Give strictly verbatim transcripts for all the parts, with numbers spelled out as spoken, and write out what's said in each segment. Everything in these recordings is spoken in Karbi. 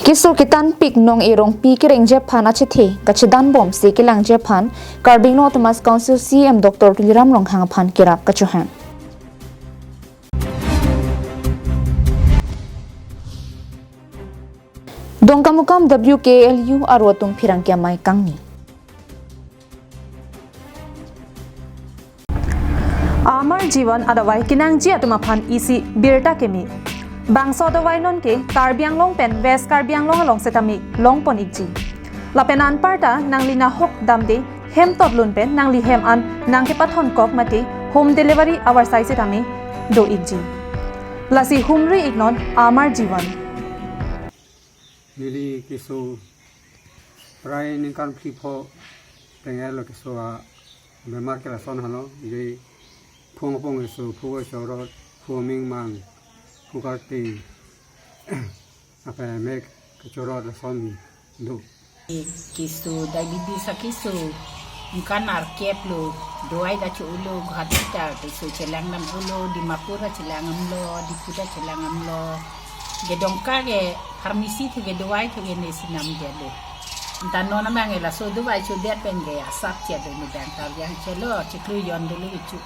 Keso ketanpik Nong-e Rongpi kerengji aphan achethe kachedanbomsi kelangji aphan Karbi Anglong Autonomous Council C E M Doctor Tuliram Ronghang aphan kerap kachohang. Dongkamukam W K L U aro atum pherangke amei kangni. Amar Jivan adavai kenangji atum aphan isi birta keme. Bangso adavai nonke Karbi Anglong pen West Karbi Anglong along setame longpon ikji. Lapen anparta nangli nahok damde hem totlun pen nangli hem an nangkepathon kok mate home delivery avarsai setame do ikji. Lasi humri iknon Amar Jivan. Neli keso prai ningkan phli pho tengel lo keso abemar ke lason halo, je phung apong keso, phu chorot, phu mingmang, phu karting, apa mek kechorot lason do. Keso diabetes akeso, ningkan arkep lo, dovai ta cho-o lo, Guwahati ta keso chelang dam-o lo, Dimapur ta chelang damlo, Diphu ta chelang damlo. Ke Dongka ke pharmacy thu ke dovai thu ke nesi namdetlo. Anta non abang ke laso dovai chodet pen ke asap che do ni bang ta yang chelo chiklo yon dulu ichu.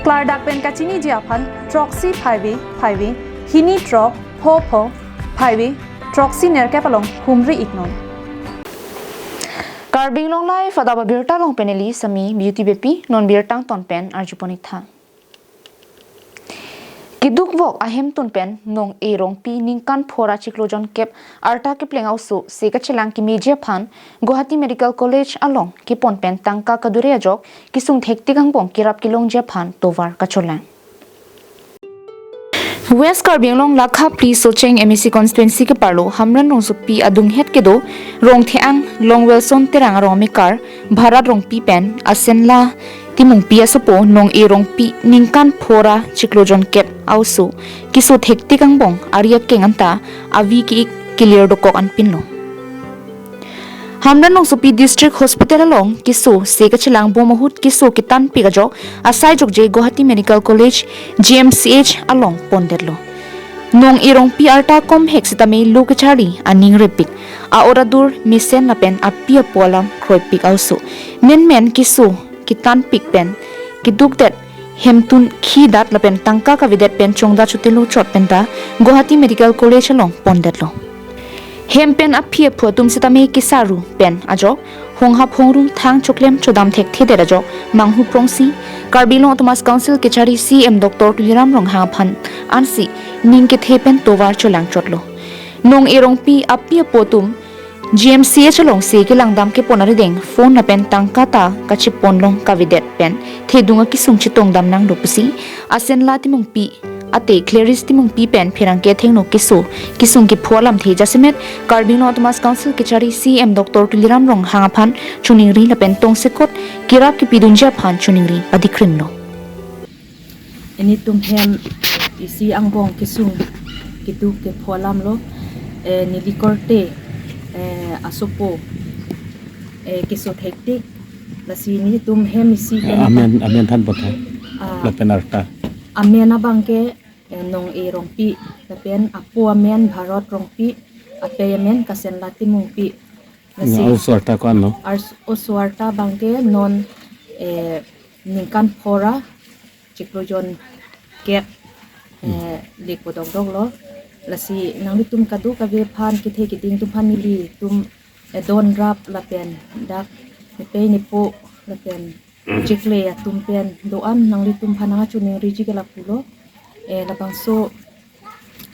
Klardak pen kachiniji aphan throksi phaive phaive, hini throk pho pho phaive, throksi nerkep along humri iknon. Karbi Anglong Live adap abirta along pen neli Sami Beauty Beypi, non birta angton pen arjupon iktha. Kedukvok ahemtun pen Nong-e Rongpi ningkan phora chiklo jonkep arta kepleng a-oso se kachelang kemeji aphan Guwahati Medical College along kepon pen tangka kadure ajok kesung thektik angbong kerap kelongji aphan tovar kacholang. West Karbi Anglong Lakha Phli Socheng M A C constituency keparlo Hamren Rongsopi adunghet kedo Rongtheang Longwelson Terang arong amekar Bharat Rongpi pen Asenla Timungpi asopo Nong-e Rongpi ningkan phora chiklo jonkep a-oso keso thektik angbong ari akeng anta avi ke-ik kelir dokok anpinlo. Hamren Rongsopi District Hospital along keso se kachelangbom ahut keso ketanpik ajok asai jokje Guwahati Medical College G M C H along pondetlo. Nong-e Rongpi arta komhek setame lo kecharli aning repik, a-or adur mesen lapen api apo alam kroipik a-oso. Menmen keso ketanpik pen kedukdet hemtun khidat lapen tangka kavedet pen chongda chotelo chot penta Guwahati Medical College along pondetlo. Hem pen aphi aphu atum setame kesaru pen ajok honghap hongrung thang choklem chodam thekthedet ajok manghu prongsi Karbi Anglong Autonomous Council kechari C E M Doctor Tuliram Ronghang aphan ansi ning kethe pen tovar cholangchotlo. Nong-e Rongpi api apo atum G M C H along se kelangdam kepon arideng phone lapen tangka ta kacheponlong kavedet pen thedung akesung chetongdam nanglo pusi Asenla Timungpi ate Clarice Timungpi pen pherangke athengno keso kesung kepho alamthe jasemet Karbi Anglong Autonomous Council kechari C E M Doctor Tuliram Ronghang aphan choningri lapen tongsekot kerap kepidunji aphan choningri padikrimlo. Ilitum hem isi angbong kesung keduk kepho alamlo, eh, neli korte, eh, asopo, eh, keso thektik, lasi ilitum hem isi pen amen, amen than potha. Ah, lapen arta. Amen abangke, eh, Nong-e Rongpi, lapen apo amen Bharat Rongpi, apei amen Asenla Timungpi. Lasi a-oso arta ko-an lo? Ars-, oso arta abangke non, eh, ningkan phora chiklo jonkep, eh, hmm, le podokdoklo. Lasi nanglitum kadokave aphan kethe keding atum aphan nelitum, eh, don rap lapen dak nepei nepo lapen chiklo atum pen do-an nanglitum aphan nangkachoningriji ke lapulo. Eh, labangso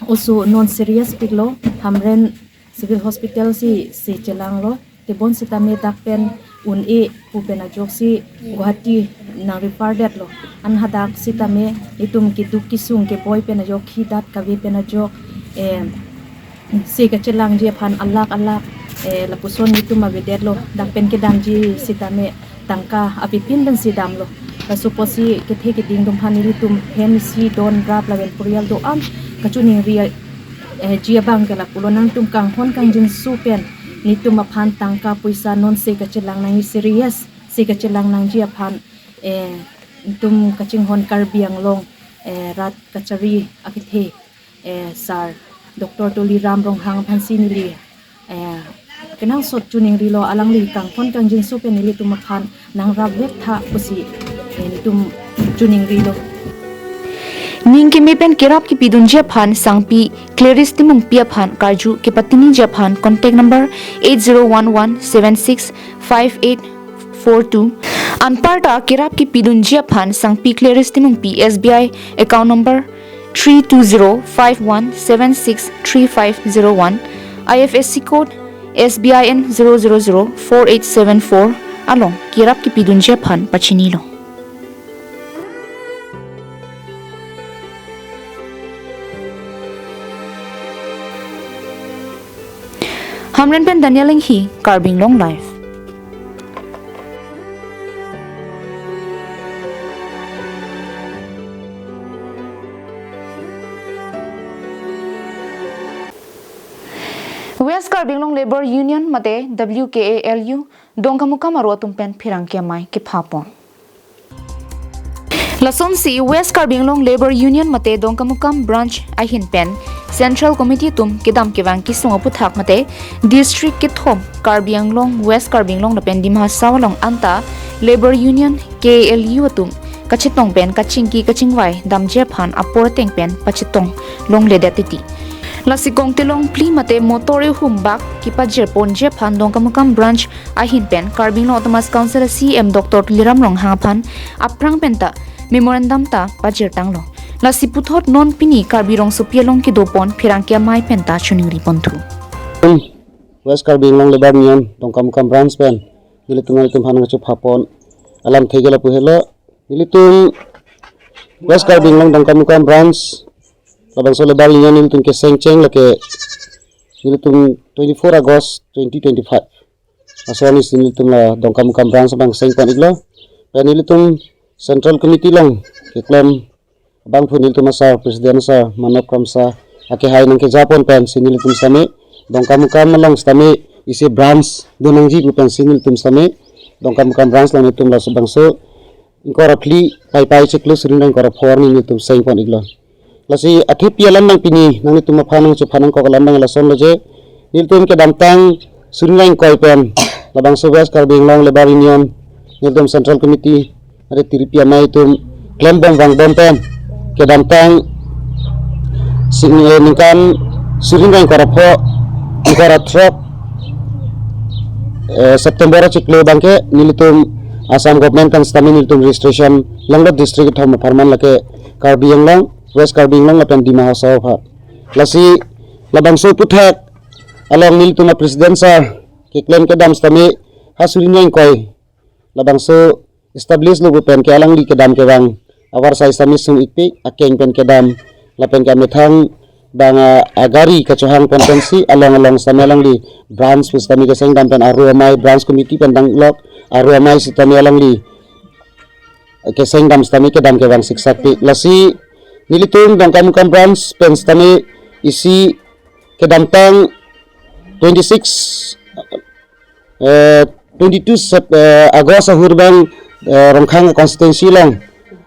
oso non serious piklo, Hamren Civil Hospital si se chelanglo, tebon sitame dak pen un-e pu pen ajoksi Guwahati nang refer detlo. An hadak sitame itum keduk kesung keboi pen ajok khidat kave pen ajok, eh, se kachelangji aphan alak alak, eh, lapuson itum avedetlo, dak pen kedamji sitame tangka avepin pensi damlo. Laso apotsi kethe keding atum aphan ilitum hem isi don rap lapen purial do-an kachoningri, eh, ji abangke lapulo, nangtum kanghon kangjinso pen nelitum aphan tangka poisa non se kachelang nangji serious, se kachelang nangji aphan, eh, itum kachinghon Karbi Anglong, eh, rat kachari akethe, eh, sar Doctor Tuliram Ronghang aphansi neli, eh, kenangsot choningrilo, alangli kangpon kangjinso pen nelitum aphan nangrap vek tha pusi, eh, nelitum choningrilo. Ning keme pen kerap kepidunji aphan sangpi Clarice Timungpi aphan karju kepatiniji aphan contact number eight zero one one seven six five eight four two. Anparta kerap kepidunji aphan sangpi Clarice Timungpi S B I account number three two zero five one seven six three five zero one, I F S C code S B I N zero zero zero four eight seven four along kerap kepidunji aphan pachinilo. Hamren pen Daniel Enghi, Karbi Anglong Live. West Karbi Anglong Labour Union mate W K A L U Dongkamukam aro atum pen pherangke amei kephapon. Lasonsi West Karbi Anglong Labour Union mate Dongkamukam Branch ahin pen Central Committee atum kedam kevang kesung aputhak mate District kethom Karbi Anglong, West Karbi Anglong lapen Dima Hasao along anta Labour Union K A L U atum kachetong pen kachingki kachingvai damji aphan apor ateng pen pachetong longledet titi. Lasi kongtelong phli mate motor ehum bak kepajirponji aphan Dongkamukam Branch ahin pen Karbi Anglong Autonomous Council a C E M Doctor Tuliram Ronghang aphan aphrang penta memorandum ta pajirtanglo. Lasi puthot non pini Karbi rongsopi along kedopon pherangke amei penta choningriponthu. West Karbi Anglong Labour Union Dongkamukam Branch pen nelitum nelitum aphan nangchephapon alamthe ke lapu helo. Nelitum West Karbi Anglong Dongkamukam Branch labangso Labour Union nelitum kesengcheng lake nelitum twenty-four August twenty twenty-five. Laso arnisi nelitum la Dongkamukam Branch abang sengpon iklo. Pen nelitum Central Committee along keklem abangphu nelitum asar President sir Manop Kramsa akehai nangkejapon pensi nelitum sitame Dongkamukam along sitame isi branch donangji pu pensi nelitum sitame Dongkamukam Branch along nelitum labangso ingkoi ra phli Paipai chiklo suri ingkoi ra pho arni nelitum sengpon iklo. Lasi athepi alam nang pini nanglitum aphan nangchephan nangkok alam abang lasonlo je, nelitum kedamtang suri ingkoi pen labangso West Karbi Anglong Labour Union, nelitum Central Committee, are tiripi amei atum klembom vangbom pen kedamtang sing, eh, ningkan suri ingkoi ra pho, ingkoi ra throk, eh, September achiklo abangke nelitum Assam government kan sitame nelitum registration longlo district kethom apharman lake Karbi Anglong, West Karbi Anglong lapen Dima Hasao aphan. Lasi labangso aputhak along nelitum a President sir keklem kedam sitame ha suri ingkoi labangso establish lo pu pen ke alangli kedam kevang avarsai sitame sung ikpik akeng pen kedam lapen ke amethang abang a, agari kachohangpon pensi along along sitame alangli branch pu sitame kesengdam pen aro amei branch committee pen danglok aro amei sitame alangli kesengdam sitame kedam kevang siksak pi. Lasi nelitum Dongkamukam Branch pen sitame isi kedamtang twenty-six, eh, twenty-two Sep-, eh, August ahut abang, eh, Rongkhang constituency along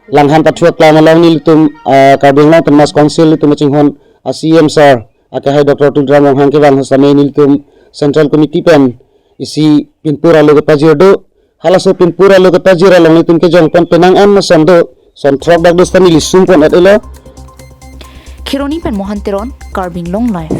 langhan pathu aklam along nelitum, eh, Karbi Anglong Autonomous Council nelitum achinghon a C E M sir akehai Doctor Tuliram Ronghang kevang ahut sitame nelitum Central Committee pen isi pinpur alo kepajir do. Halaso pinpur alo kepajir along nelitum kejongpon penang an ason do. Son throk dak do sitame neli sumpon et elo. Kheroni pen Mohan Teron, Karbi Anglong Live.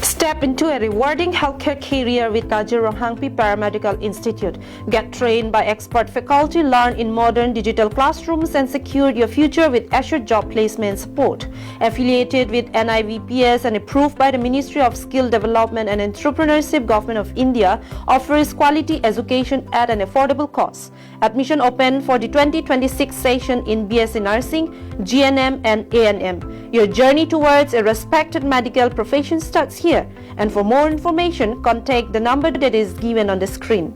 Step into a rewarding healthcare career with Kajir Ronghangpi Paramedical Institute. Get trained by expert faculty, learn in modern digital classrooms, and secure your future with assured job placement support. Affiliated with N I V P S and approved by the Ministry of Skill Development and Entrepreneurship, Government of India, offers quality education at an affordable cost. Admission open for the twenty twenty-six session in B S C Nursing, G N M, and A N M. Your journey towards a respected medical profession starts here. And for more information, contact the number that is given on the screen.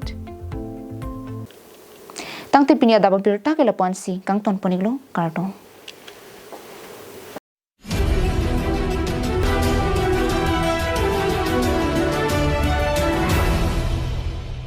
Tangte pini adap abirta ke lapu-ansi kangtonpon iklo, kardom.